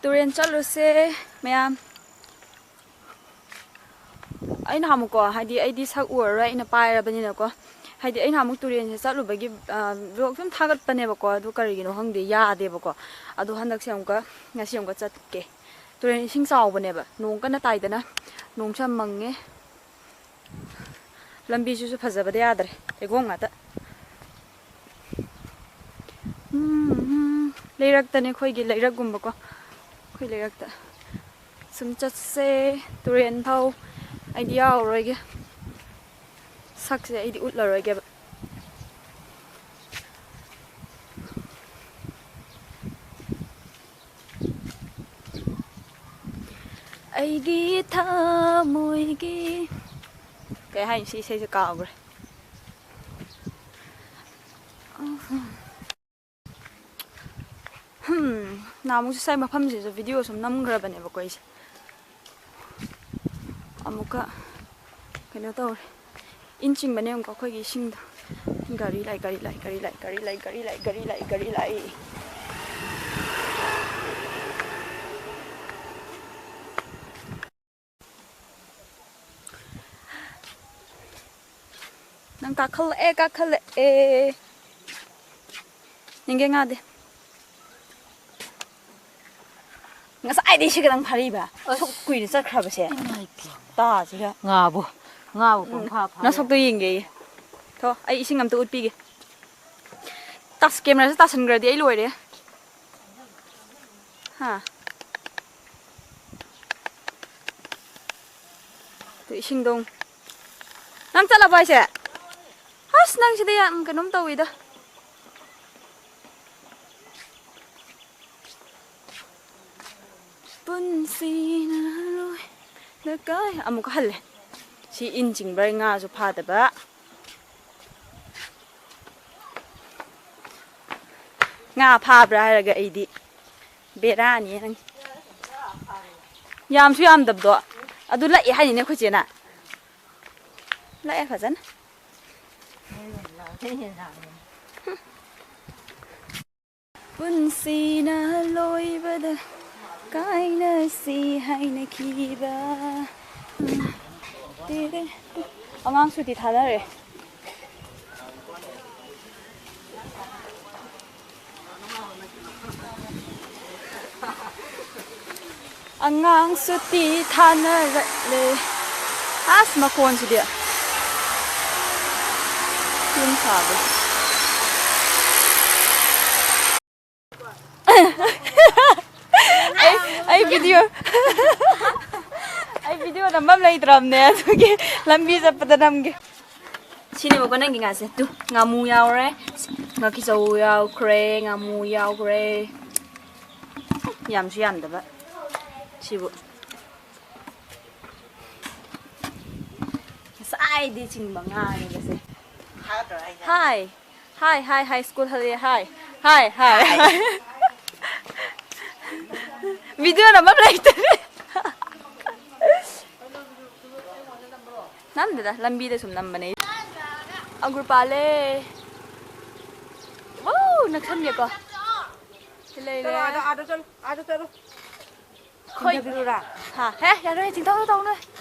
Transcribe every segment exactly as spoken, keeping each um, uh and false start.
ꯇꯨꯔꯦꯟ ꯆꯠꯂꯨꯁꯦ ꯃꯌꯥꯝ꯫ ꯑꯩꯅ ꯑꯃꯨꯛꯀꯣ, ꯍꯥꯏꯗꯤ ꯑꯩꯗꯤ ꯁꯛ ꯎꯔꯔꯣꯏ, ꯑꯩꯅ ꯄꯥꯏꯔꯕꯅꯤꯅꯀꯣ꯫ ꯍꯥꯏꯗꯤ ꯑꯩꯅ ꯑꯃꯨꯛ ꯇꯨꯔꯦꯟꯁꯦ ꯆꯠꯂꯨꯕꯒꯤ ꯕ꯭ꯂꯣꯒ ꯁꯨꯝ ꯊꯥꯒꯠꯄꯅꯦꯕꯀꯣ, ꯑꯗꯨ ꯀꯔꯤꯒꯤꯅꯣ ꯈꯪꯗꯦ, ꯌꯥꯗꯦꯕꯀꯣ꯫ ꯑꯗꯣ ꯍꯟꯗꯛꯁꯦ ꯑꯃꯨꯛꯀ, ꯉꯁꯤ ꯑꯃꯨꯛꯀ ꯆꯠꯀꯦ꯫ ꯇꯨꯔꯦꯟ ꯏꯁꯤꯡ ꯆꯥꯎꯕꯅꯦꯕ, ꯅꯣꯡ ꯀꯟꯅ ꯇꯥꯏꯗꯅ, ꯅꯣꯡꯁꯨ ꯌꯥꯝ ꯃꯪꯉꯦ꯫ ꯂꯝꯕꯤꯁꯤꯁꯨ ꯐꯖꯕꯗ ꯌꯥꯗ꯭ꯔꯦ, ꯂꯩꯒꯣꯝ ꯉꯥꯛꯇ꯫ ꯎꯝ, ꯎꯝ, ꯂꯩꯔꯛꯇꯅꯦ ꯑꯩꯈꯣꯏꯒꯤ, ꯂꯩꯔꯛꯀꯨꯝꯕꯀꯣ, ꯑꯩꯈꯣꯏ ꯂꯩꯔꯛꯇ ꯁꯨꯝ ꯆꯠꯁꯦ꯫ ꯇꯨꯔꯦꯟ ꯐꯥꯎ ꯑꯩꯗꯤ ꯌꯥꯎꯔꯔꯣꯏꯒꯦ, ꯁꯛꯁꯦ ꯑꯩꯗꯤ ꯎꯠꯂꯔꯣꯏꯒꯦꯕ꯫ ꯑꯩꯒꯤ ꯊꯃꯣꯏꯒꯤ, ꯀꯩ ꯍꯥꯏꯅꯤ, ꯁꯤ ꯏꯁꯩꯁꯦ ꯀꯥꯎꯈ꯭ꯔꯦ꯫ ꯍꯝ, ꯅꯍꯥꯟꯃꯨꯛꯁꯨ ꯁ꯭ꯋꯥꯏ ꯃꯐꯝꯁꯤꯁꯨ ꯚꯤꯗꯤꯑꯣ ꯁꯨꯝ ꯅꯝꯈ꯭ꯔꯕꯅꯦꯕꯀꯣ ꯑꯩꯁꯦ꯫ ꯑꯃꯨꯛꯀ ꯀꯩꯅꯣ ꯇꯧꯔꯦ, ꯏꯟ ꯆꯤꯡꯕꯅꯦ ꯑꯃꯨꯛꯀ ꯑꯩꯈꯣꯏꯒꯤ ꯏꯁꯤꯡꯗꯣ꯫ ꯒꯥꯔꯤ ꯂꯥꯛꯏ, ꯒꯥꯔꯤ ꯂꯥꯛꯏ, ꯒꯥꯔꯤ ꯂꯥꯛꯏ꯫ ꯅꯪ ꯀꯥꯈꯠꯂꯛꯑꯦ, ꯀꯥꯈꯠꯂꯛꯑꯦ꯫ ꯌꯦꯡꯒꯦ ꯉꯥꯗꯤ꯫ ꯉꯁꯥꯏꯗꯩ ꯁꯤ ꯈꯛꯇꯪ ꯐꯥꯔꯤꯕ? ꯑꯁꯨꯛ ꯀꯨꯏꯅ ꯆꯠꯈ꯭ꯔꯕꯁꯦ꯫ ꯏꯃꯥꯏ ꯄꯦꯝꯃ꯫ ꯇꯥꯁꯤꯒ꯫ ꯉꯥꯕꯨ, ꯉꯥꯕꯨ ꯎꯝ, ꯄꯪꯐꯥ ꯐꯥ ꯅꯁꯛꯇꯣ ꯂꯩꯔꯝꯃꯦ꯫ ꯌꯦꯡꯒꯦꯌꯦ꯫ ꯊꯣ, ꯑꯩ ꯏꯁꯤꯡ ꯑꯝꯇ ꯎꯠꯄꯤꯒꯦ꯫ ꯇꯥꯁ-, ꯀꯦꯃꯦꯔꯥꯁꯦ ꯇꯥꯁꯟꯈ꯭ꯔꯗꯤ ꯑꯩ ꯂꯣꯏꯔꯦ꯫ ꯍꯥ? ꯑꯗꯨ ꯏꯁꯤꯡꯗꯣ ꯑꯃꯨꯛ-, ꯅꯪ ꯆꯠꯂꯕꯣ ꯍꯥꯏꯁꯦ? ꯑꯁ, ꯅꯪꯁꯤꯗꯤ ꯌꯥꯝ ꯀꯩꯅꯣꯝ ꯇꯧꯋꯤꯗ꯫ ꯄꯨꯟꯁꯤꯅ ꯂꯣꯏꯅ ꯀꯥꯏ-, ꯑꯃꯨꯛꯀ ꯍꯜꯂꯦ꯫ ꯁꯤ ꯏꯟ ꯆꯤꯡꯕ꯭ꯔꯥ, ꯉꯥꯁꯨ ꯐꯥꯗꯕ꯫ ꯉꯥ ꯐꯥꯕ꯭ꯔꯥ ꯍꯥꯏꯔꯒ ꯑꯩꯗꯤ ꯕꯦꯔꯥꯅꯤ ꯅꯪ꯫ ꯌꯥꯝꯁꯨ ꯌꯥꯝꯗꯕꯗꯣ꯫ ꯑꯗꯨ ꯂꯛꯑꯦ ꯍꯥꯏꯅꯤꯅꯦ ꯑꯩꯈꯣꯏ ꯆꯦꯅ꯫ ꯂꯛꯑꯦ ꯐꯖꯅ꯫ ꯄꯨꯟꯁꯤꯅ ꯂꯣꯏꯕꯗ ꯀꯥꯏꯅꯁꯤ ꯍꯥꯏꯅꯈꯤꯕ꯫ ꯇꯦꯔꯦ꯫ ꯑꯉꯥꯡ ꯁꯨꯇꯤ ꯊꯥꯅꯔꯦ꯫ ꯑꯉꯥꯡ ꯁꯨꯇꯤ ꯊꯥꯅꯔꯛꯂꯦ꯫ ꯑꯁ, ꯃꯈꯣꯟꯁꯤꯗꯤ꯫ ꯌꯨꯝ ꯁꯥꯕꯒꯤ꯫ ꯑꯩ, ꯑꯩ ꯚꯤꯗꯤꯑꯣ, ꯑꯩ ꯚꯤꯗꯤꯑꯣ ꯅꯝꯐꯝ ꯂꯩꯇ꯭ꯔꯕꯅꯦ, ꯑꯗꯨꯒꯤ ꯂꯝꯕꯤ ꯆꯠꯄꯗ ꯅꯝꯒꯦ꯫ ꯁꯤꯅꯦꯕꯀꯣ ꯅꯪꯒꯤ ꯉꯥꯁꯦ꯫ ꯇꯨ, ꯉꯥꯃꯨ ꯌꯥꯎꯔꯦ, ꯉꯥꯀꯤꯆꯧ ꯌꯥꯎꯈ꯭ꯔꯦ, ꯉꯥꯃꯨ ꯌꯥꯎꯈ꯭ꯔꯦ꯫ ꯌꯥꯝꯁꯨ ꯌꯥꯝꯗꯕ ꯁꯤꯕꯨ꯫ ꯉꯁꯥꯏꯗꯤ ꯆꯤꯡꯕ ꯉꯥꯅꯦꯕꯁꯦ꯫ ꯍꯥꯏ꯫ ꯍꯥꯏ, ꯍꯥꯏ, ꯍꯥꯏ, ꯁ꯭ꯀꯨꯜ ꯍꯜꯂꯛꯑꯦ, ꯍꯥꯏ꯫ ꯍꯥꯏ, ꯍꯥꯏ, ꯍꯥꯏ꯫ ꯚꯤꯗꯤꯑꯣ ꯅꯝꯕ ꯂꯩꯇꯔꯦ꯫ ꯅꯝꯗꯦꯗ, ꯂꯝꯕꯤꯗ ꯁꯨꯝ ꯅꯝꯕꯅꯦ꯫ ꯑꯪꯒꯨꯔ ꯄꯥꯜꯂꯦ꯫ ꯋꯥꯎ, ꯅꯛꯁꯟꯒꯦꯀꯣ꯫ ꯁꯤ ꯂꯩꯔꯦ꯫ ꯆꯠꯂꯣ, ꯑꯥꯗ, ꯑꯥꯗ ꯆꯠꯂꯣ, ꯑꯥꯗ ꯆꯠꯂꯣ꯫ ꯈꯣꯏ꯫ ꯆꯤꯡꯊꯕꯤꯔꯨꯔꯥ? ꯍꯥ? ꯍꯦ, ꯌꯥꯔꯣꯏ, ꯆꯤꯡꯊꯧ ꯇꯧꯅꯨ꯫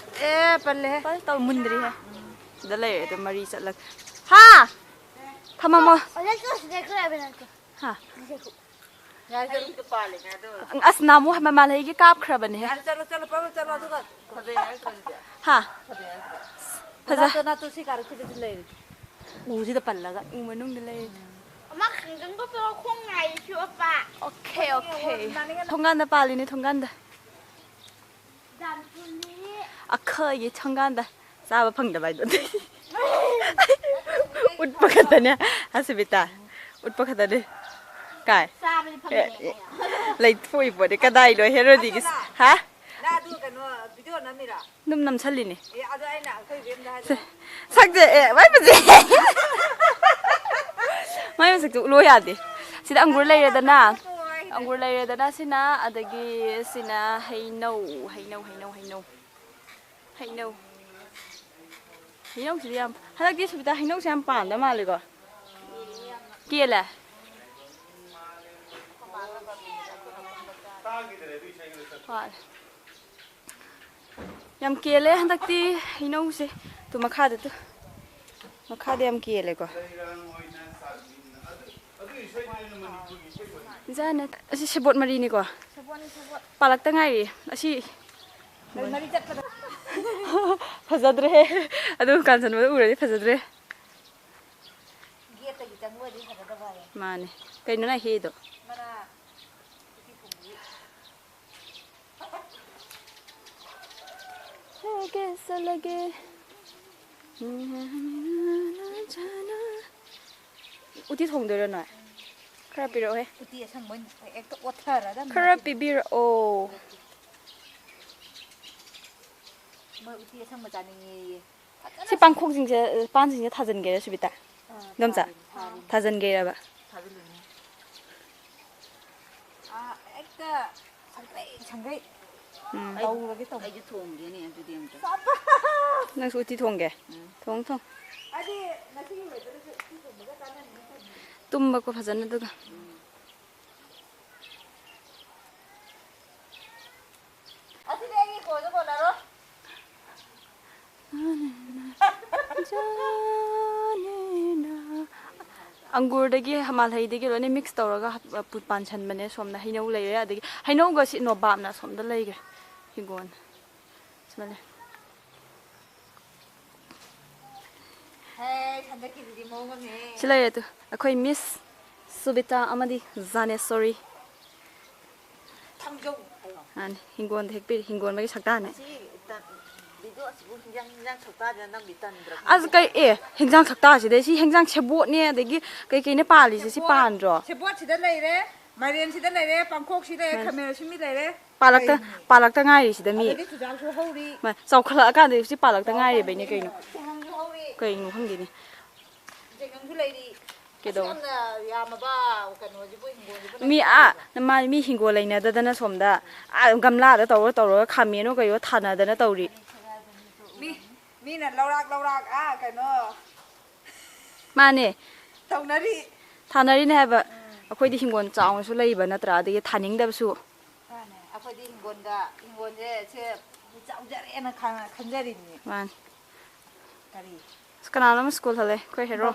ꯑꯦ, ꯄꯜꯂꯦꯍꯦ꯫ ꯄꯜ-, ꯇꯧ, ꯃꯨꯟꯗ꯭ꯔꯤꯍꯦ꯫ ꯁꯤꯗ ꯂꯩꯔꯦ, ꯑꯗꯨ ꯃꯔꯤ ꯆꯠꯂꯒ꯫ ꯍꯥ? ꯊꯝꯃꯝꯃꯣ꯫ ꯑꯣ, ꯂꯦꯞꯊꯣꯛꯑꯣ, ꯁꯤꯗ ꯈꯔ ꯍꯥꯏꯕ ꯅꯠꯇ꯭ꯔꯣ? ꯍꯥ? ꯂꯦꯞꯊꯣꯛꯑꯣ꯫ ꯌꯥꯔꯦ, ꯆꯠꯂꯣ꯫ ꯑꯁ, ꯅꯍꯥꯟꯃꯨꯛ ꯃꯃꯥꯜꯍꯩꯒꯤ ꯀꯥꯞꯈ꯭ꯔꯕꯅꯦꯍꯦ꯫ ꯌꯥꯔꯦ, ꯆꯠꯂꯣ, ꯆꯠꯂꯣ, ꯄꯥꯕꯨꯡ ꯆꯠꯂꯣ, ꯑꯗꯨꯒ꯫ ꯐꯖꯩ ꯍꯥꯏꯔꯛꯇ꯭ꯔꯣ ꯑꯗꯨꯗꯤ? ꯍꯥ? ꯐꯖꯩ ꯍꯥꯏꯔꯛꯇ꯭ꯔꯣ? ꯐꯖ- ꯅꯥꯇꯣꯟ, ꯅꯥꯇꯣꯟ ꯁꯤ ꯀꯥꯔꯛꯁꯤꯗꯁꯨ ꯂꯩꯔꯦ꯫ ꯎꯁꯤꯗ ꯄꯜꯂꯒ꯫ ꯎ ꯃꯅꯨꯡꯗ ꯂꯩꯔꯦ꯫ ꯑꯃ ꯈꯪꯒꯪꯒ ꯇꯧꯔ ꯈꯣꯡ ꯅꯥꯏ ꯁꯤꯕꯣ, ꯑꯄꯥ꯫ Okay, okay. ꯊꯣꯡꯒꯥꯟꯗ ꯄꯥꯜꯂꯤꯅꯦ, ꯊꯣꯡꯒꯥꯟꯗ꯫ ꯑꯩꯈꯣꯏꯒꯤ ꯊꯣꯡꯒꯥꯟꯗ ꯆꯥꯕ ꯐꯪꯗꯕ ꯍꯥꯏꯗꯨꯅꯤ꯫ ꯎꯠꯄ ꯈꯛꯇꯅꯦ, ꯑꯁꯨꯕꯤꯇꯥ꯫ ꯎꯠꯄ ꯈꯛꯇꯅꯦ꯫ ꯀꯥꯏ? ꯆꯥꯕꯗꯤ ꯐꯪꯗꯦ꯫ ꯑꯦ, ꯑꯦ, ꯂꯩꯊꯣꯛꯏ ꯄꯣꯠꯅꯤ꯫ ꯀꯗꯥꯏꯅꯣ ꯍꯦꯔꯣꯗꯤꯒꯤ? ꯍꯥ? ꯅꯪ ꯑꯗꯨ ꯀꯩꯅꯣ, ꯚꯤꯗꯤꯑꯣ ꯅꯝꯃꯤꯔꯣ? ꯑꯗꯨꯝ ꯅꯝꯁꯜꯂꯤꯅꯦ꯫ ꯑꯦ, ꯑꯗꯣ ꯑꯩꯅ ꯑꯩꯈꯣꯏ ꯏꯕꯦꯝꯗ ꯍꯥꯏꯗꯣ꯫ ꯁꯦ, ꯁꯛꯁꯦ, ꯑꯦ, ꯃꯥꯏ ꯃꯆꯦ꯫ ꯃꯥꯏ ꯃꯁꯛꯇꯨ ꯎꯠꯂꯣ ꯌꯥꯗꯦ꯫ ꯁꯤꯗ ꯑꯪꯒꯨꯔ ꯂꯩꯔꯦꯗꯅ꯫ ꯍꯥꯏꯗꯦ꯫ ꯑꯪꯒꯨꯔ ꯂꯩꯔꯦꯗꯅ ꯁꯤꯅ, ꯑꯗꯒꯤ ꯁꯤꯅ ꯍꯩꯅꯧ, ꯍꯩꯅꯧ, ꯍꯩꯅꯧ, ꯍꯩꯅꯧ꯫ ꯍꯩꯅꯧ꯫ ꯍꯩꯅꯧꯁꯤꯗꯤ ꯌꯥꯝ, ꯍꯟꯗꯛꯇꯤ ꯁꯨꯕꯤꯇꯥ ꯍꯩꯅꯧꯁꯦ ꯌꯥꯝ ꯄꯥꯟꯗ ꯃꯥꯜꯂꯦꯀꯣ? ꯀꯦꯜꯂꯦ? ꯍꯣꯏ꯫ ꯌꯥꯝ ꯀꯦꯜꯂꯦ ꯍꯟꯗꯛꯇꯤ ꯍꯩꯅꯧꯁꯦ꯫ ꯇꯨ ꯃꯈꯥꯗ ꯇꯨ꯫ ꯃꯈꯥꯗ ꯌꯥꯝ ꯀꯦꯜꯂꯦꯀꯣ꯫ ꯏꯟꯖꯥꯡ ꯅꯠ-, ꯑꯁꯤ ꯁꯦꯕꯣꯠ ꯃꯔꯤꯅꯤꯀꯣ꯫ ꯄꯥꯜꯂꯛꯇ ꯉꯥꯏꯔꯤ꯫ ꯑꯁꯤ ꯃꯔꯤ ꯆꯠꯄꯗ꯫ ꯐꯖꯗ꯭ꯔꯦꯍꯦ꯫ ꯑꯗꯨ ꯀꯥꯟꯁꯟꯕꯗ ꯎꯔꯗꯤ ꯐꯖꯗ꯭ꯔꯦ꯫ ꯒꯦꯠꯇꯒꯤ ꯆꯪꯕ ꯑꯣꯏꯔꯗꯤ ꯐꯖꯗꯕ ꯍꯥꯏꯌꯣ꯫ ꯃꯥꯅꯦ꯫ ꯀꯩꯅꯣ ꯅꯪ ꯍꯦꯛꯏꯗꯣ? ꯃꯅꯥ ꯎꯇꯤ ꯊꯣꯡꯕꯒꯤ꯫ ꯍꯦꯛꯀꯦ ꯆꯠꯂꯒꯦ꯫ ꯎꯇꯤ ꯊꯣꯡꯗꯣꯏꯔꯣ ꯅꯣꯏ? ꯈꯔ ꯄꯤꯔꯛꯑꯣꯍꯦ꯫ ꯎꯇꯤ ꯑꯁꯪꯕ ꯑꯣꯏꯅ ꯍꯦꯛꯇ ꯑꯣꯠꯊꯔꯗꯝꯅꯤ ꯈꯔ ꯉꯁꯤꯗꯤ꯫ ꯄꯤꯕꯤꯔꯛꯑꯣ꯫ ꯃꯣꯏ ꯎꯇꯤ ꯑꯁꯪꯕ ꯆꯥꯅꯤꯡꯉꯦꯌꯦ꯫ ꯐꯖꯅ ꯁꯤ ꯄꯥꯡꯈꯣꯛꯁꯤꯡꯁꯦ, ꯄꯥꯟꯁꯤꯡꯁꯦ ꯊꯥꯖꯤꯟꯒꯦꯔꯥ ꯁꯨꯕꯤꯇꯥ? ꯑꯥ, ꯏꯟꯗꯣꯝꯆꯥ? ꯊꯥꯔꯤꯅꯤ, ꯊꯥꯔꯤꯅꯤ꯫ ꯊꯥꯖꯤꯟꯒꯦꯔꯕ? ꯊꯥꯖꯤꯜꯂꯤꯅꯤ꯫ ꯑꯥ, ꯍꯦꯛꯇ ꯁꯪꯇ꯭ꯔꯤꯛ ꯁꯪꯒꯩ ꯎꯝ꯫ ꯇꯧꯔꯒꯦ ꯇꯧꯅꯤ꯫ ꯑꯩꯁꯨ ꯊꯣꯡꯒꯦꯅꯦ ꯑꯗꯨꯗꯤ ꯑꯝꯇ꯫ ꯁꯕꯥꯁ! ꯅꯪꯁꯨ ꯎꯇꯤ ꯊꯣꯡꯒꯦ? ꯎꯝ꯫ ꯊꯣꯡ, ꯊꯣꯡ꯫ ꯑꯩꯗꯤ ꯉꯁꯤꯒꯤ weatherꯁꯦ ꯎꯇꯤ ꯊꯣꯡꯕꯒ ꯆꯥꯟꯅꯅꯤꯅ ꯈꯜꯂꯤ꯫ ꯇꯨꯝꯕꯀꯣ ꯐꯖꯅ ꯑꯗꯨꯒ꯫ ꯎꯝ꯫ ꯑꯁꯤꯗꯤ ꯑꯩꯒꯤ ꯀꯣꯟꯁꯨ ꯀꯣꯟꯅꯔꯣꯏ꯫ ꯑꯪꯒꯨꯔꯗꯒꯤ, ꯍꯃꯥꯜꯍꯩꯗꯒꯤ ꯂꯣꯏꯅ mix ꯇꯧꯔꯒ ꯍꯥꯞ-, ꯄꯥꯟꯁꯟꯕꯅꯦ꯫ ꯁꯣꯝꯗ ꯍꯩꯅꯧ ꯂꯩꯔꯦ, ꯑꯗꯒꯤ ꯍꯩꯅꯧꯒ ꯁꯤ ꯅꯣꯕꯥꯞꯅ ꯑꯁꯣꯝꯗ ꯂꯩꯈ꯭ꯔꯦ꯫ ꯍꯤꯡꯒꯣꯜ꯫ ꯁꯤꯃ ꯂꯩ꯫ ꯍꯦ, ꯍꯟꯗꯛꯀꯤꯗꯨꯗꯤ ꯃꯑꯣꯡ ꯑꯃꯅꯦꯍꯦ꯫ ꯁꯤ ꯂꯩꯔꯦ ꯇꯨ, ꯑꯩꯈꯣꯏ ꯃꯤꯁ ꯁꯨꯕꯤꯇꯥ ꯑꯃꯗꯤ ꯖꯥꯅꯦꯁꯣꯔꯤ꯫ ꯊꯥꯡꯖꯧ ꯍꯥꯏꯌꯣ꯫ ꯃꯥꯅꯤ, ꯍꯤꯡꯒꯣꯜꯗ ꯍꯦꯛꯄꯤꯔꯤ, ꯍꯤꯡꯒꯣꯜ ꯑꯃꯒꯤ ꯁꯛꯇꯥꯅꯦ꯫ ꯑꯁꯤ ꯇ-, video ꯑꯁꯤꯕꯨ ꯍꯤꯟꯖꯥꯡ, ꯍꯤꯟꯖꯥꯡ ꯁꯛꯇꯥꯁꯤꯅ ꯅꯝꯈꯤ ꯇꯟꯗ꯭ꯔꯥ ꯑꯁ, ꯈꯪꯗꯦ꯫ ꯀꯩ, ꯑꯦ, ꯍꯤꯟꯖꯥꯡ ꯁꯛꯇꯥꯁꯤꯗ ꯁꯤ ꯍꯤꯟꯖꯥꯡ ꯁꯦꯕꯣꯠꯅꯦ, ꯑꯗꯒꯤ ꯀꯩ ꯀꯩꯅ ꯄꯥꯜꯂꯤꯁꯦ, ꯁꯤ ꯁꯦꯕꯣꯠ, ꯄꯥꯟꯗ꯭ꯔꯣ? ꯁꯦꯕꯣꯠꯁꯤꯗ ꯂꯩꯔꯦ, ꯃꯥꯏꯔꯦꯟꯁꯤꯗ ꯂꯩꯔꯦ, ꯄꯥꯡꯈꯣꯛꯁꯤ ꯂꯩꯔꯦ, ꯃꯥꯅꯤ꯫ ꯈꯥꯃꯦꯟ ꯑꯁꯤꯟꯕꯤ ꯂꯩꯔꯦ꯫ ꯄꯥꯜꯂꯛꯇ, ꯀꯩꯅꯣ? ꯄꯥꯜꯂꯛꯇ ꯉꯥꯏꯔꯤꯁꯤꯗ ꯃꯤ꯫ ꯑꯗꯒꯤ ꯆꯨꯖꯥꯛꯁꯨ ꯍꯧꯔꯤ꯫ ꯃꯥ-, ꯆꯥꯎꯈꯠꯂꯛꯑꯀꯥꯟꯗ ꯍꯧꯖꯤꯛ ꯄꯥꯜꯂꯛꯇ ꯉꯥꯏꯔꯤꯕꯩꯅꯦ ꯀꯩꯅꯣ꯫ ꯆꯦꯡꯒꯪꯁꯨ ꯍꯧꯔꯤ꯫ ꯀꯩꯅꯣ ꯈꯪꯗꯦꯅꯦ꯫ ꯆꯦꯡꯒꯪꯁꯨ ꯂꯩꯔꯤ꯫ ꯀꯩꯗꯧ-, ꯑꯁꯨꯛ ꯌꯥꯝꯅ ꯌꯥꯝꯃꯕ ꯀꯩꯅꯣꯁꯤꯕꯨ, ꯍꯤꯡꯒꯣꯜꯁꯤꯕꯨ ꯃꯤ ꯅꯪ ꯑꯥ, ꯀꯩꯗꯧꯔꯤꯕ? ꯃꯥ-, ꯃꯤ ꯍꯤꯡꯒꯣꯜ ꯂꯩꯅꯗꯗꯅ ꯁꯣꯝꯗ ꯑꯥ ꯒꯝꯂꯥꯗ ꯇꯧꯔ ꯇꯧꯔꯒ ꯈꯥꯃꯦꯟꯑꯣ ꯀꯩꯑꯣ ꯊꯥꯅꯗꯅ ꯇꯧꯔꯤ꯫ ꯃꯤ, ꯃꯤꯅ ꯂꯧꯔꯥꯛ ꯂꯧꯔꯥꯛ ꯑꯥ ꯀꯩꯅꯣ ꯃꯥꯅꯦ꯫ ꯇꯧꯅꯔꯤ꯫ ꯊꯥꯅꯔꯤꯅꯦ ꯍꯥꯏꯕ꯫ ꯎꯝ꯫ ꯑꯩꯈꯣꯏꯗꯤ ꯍꯤꯡꯒꯣꯜ ꯆꯥꯎꯅꯁꯨ ꯂꯩꯕ ꯅꯠꯇ꯭ꯔꯥ, ꯑꯗꯒꯤ ꯊꯥꯅꯤꯡꯗꯕꯁꯨ꯫ ꯑꯥ꯫ ꯑꯩꯈꯣꯏꯗꯤ ꯍꯤꯡꯒꯣꯜꯗ, ꯍꯤꯡꯒꯣꯜꯁꯦ ꯁꯦ ꯆꯥꯎꯖꯔꯦꯅ ꯈꯟ- ꯈꯟꯖꯔꯤꯅꯤ꯫ ꯃꯥꯅꯤ꯫ ꯀꯔꯤ? ꯑꯁ, ꯀꯅꯥꯅꯣꯝ ꯁ꯭ꯀꯨꯜ ꯍꯜꯂꯦ ꯑꯩꯈꯣꯏ ꯍꯦꯔꯣ꯫